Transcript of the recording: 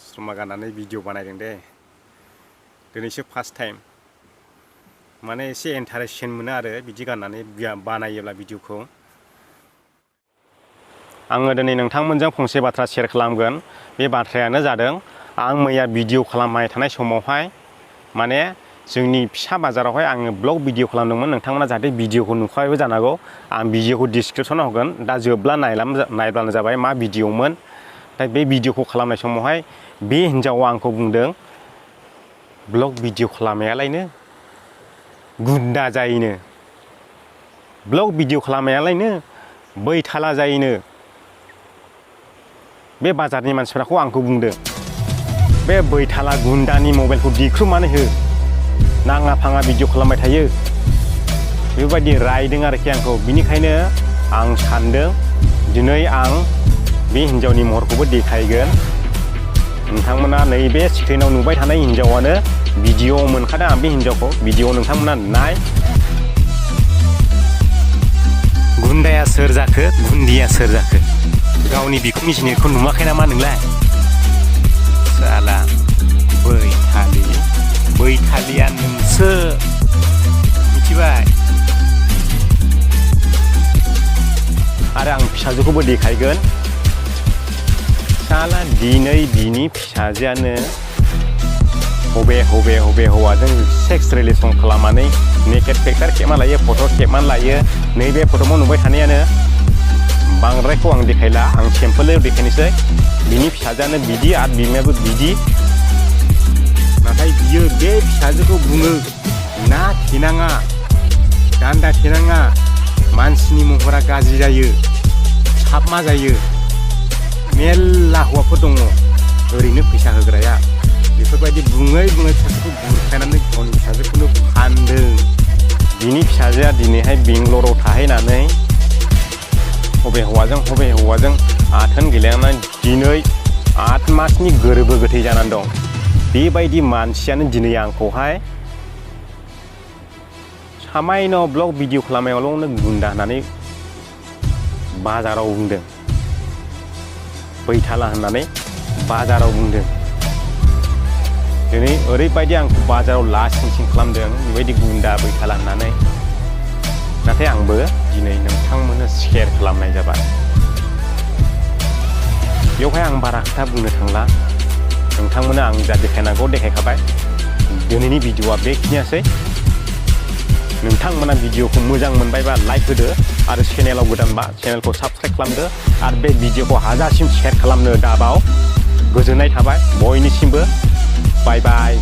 सरमा गाननानै भिडिअ बानायदों दे दिनैसो फार्स्ट टाइम माने एसे इन्टारेस्टिं मोनो आरो बिदि गाननानै बानायोब्ला भिडिअखौ आङो दिनै नोंथांमोनजों फंसे बाथ्रा शेयार खालामगोन बे बाथ्रायानो जादों आं मैया भिडिअ खालामबाय थानाय समावहाय माने जोंनि फिसा बाजारावहाय आङो ब्लग भिडिअ खालामदोंमोन नोंथांमोना जाहाथे भिडिअखौ नुखाबायबो जानांगौ आं भिडिअखौ डिसक्रिपसनाव होगोन दा जोबब्ला नायब्लानो जाबाय मा भिडिअमोन दा बे भिडिअखौ खालामनाय समावहाय बे हिन्जावा आंखौ बुंदों ब्लग भिडिअ खालामनायालायनो गुन्दा जायोनो ब्लग भिडिअ खालामनायालायनो बैथाला जायोनो बे बाजारनि मानसिफोरखौ आंखौ बुंदों बे बैथाला गुन्दानि मबाइलखौ दिख्रुबनानै हो नाङा फाङा भिडिअ खालामबाय थायो बेबायदि रायदों आरोखि आंखौ बिनिखायनो आं सानदों दिनै आं बे हिन्जावनि महरखौबो देखायगोन नोंथांमोना नैबे स्क्रिनाव नुबाय थानाय हिन्जावानो भिडिअ मोनखादों आं बे हिन्जावखौ भिडिअ नोंथांमोना नाय गुन्दाया सोर जाखो गुन्दिया सोर जाखो गावनि बिखुंनि जिनिरखौ नुवाखै नामा नोंलाय साला बैथालिया नोंसो मिथिबाय आरो आं फिसाजोखौबो देखायगोन साला दिनै बिनि फिसाजोआनो हबे हौवाजों सेक्स रिलेसन खालामनानै नेकेट पिक्सार खेबना लायो फट' खेबनानै लायो नैबे फट'आव नुबाय थानायानो बांद्रायखौ आं देखायला आं सिम्पोलै देखायनोसै बिनि फिसाजोआनो बिदि आरो बिमायाबो बिदि नाथाय बियो बे फिसाजोखौ बुङो ना थेनाङा दान्दा थेनाङा मानसिनि महरा गाज्रि जायो साबमा जायो मेल्ला हौवाफोर दङ ओरैनो फैसा होग्राया बेफोरबायदि बुङै फिसाजोखौ बुरखायनानै गावनि फिसाजोखौनो फानदों बिनि फिसाजोआ दिनैहाय बेंगलराव थाहैनानै हबे हौवाजों आथोन गेलेनानै दिनै 8 मासनि गोरबो गोथै जानानै दं बेबायदि मानसियानो दिनै आंखौहाय सामायन' ब्लग भिडिअ खालामनायावल'नो गुन्दा होननानै बाजाराव बुंदों बैथाला होननानै बाजाराव बुंदों दिनै ओरैबायदि आंखौ बाजाराव लासिंसिं खालामदों बेबायदि गुन्दा बैथाला होननानै नाथाय आंबो दिनै नोंथांमोननो शेयार खालामनाय जाबाय बेवहाय आं बारा खोथा बुंनो थांला नोंथांमोना आं जा देखायनांगौ देखायखाबाय दिनैनि भिडिअआ बेखिनियासै नोंथांमोना भिडिअखौ मोजां मोनबायबा लाइक होदो आरो चेनेलाव गोदानबा चेनेलखौ साबस्क्राइब खालामदो आरो बे भिडिअखौ हाजासिम शेयार खालामनो दाबाव गोजोननाय थाबाय बयनिसिमबो बाय बाय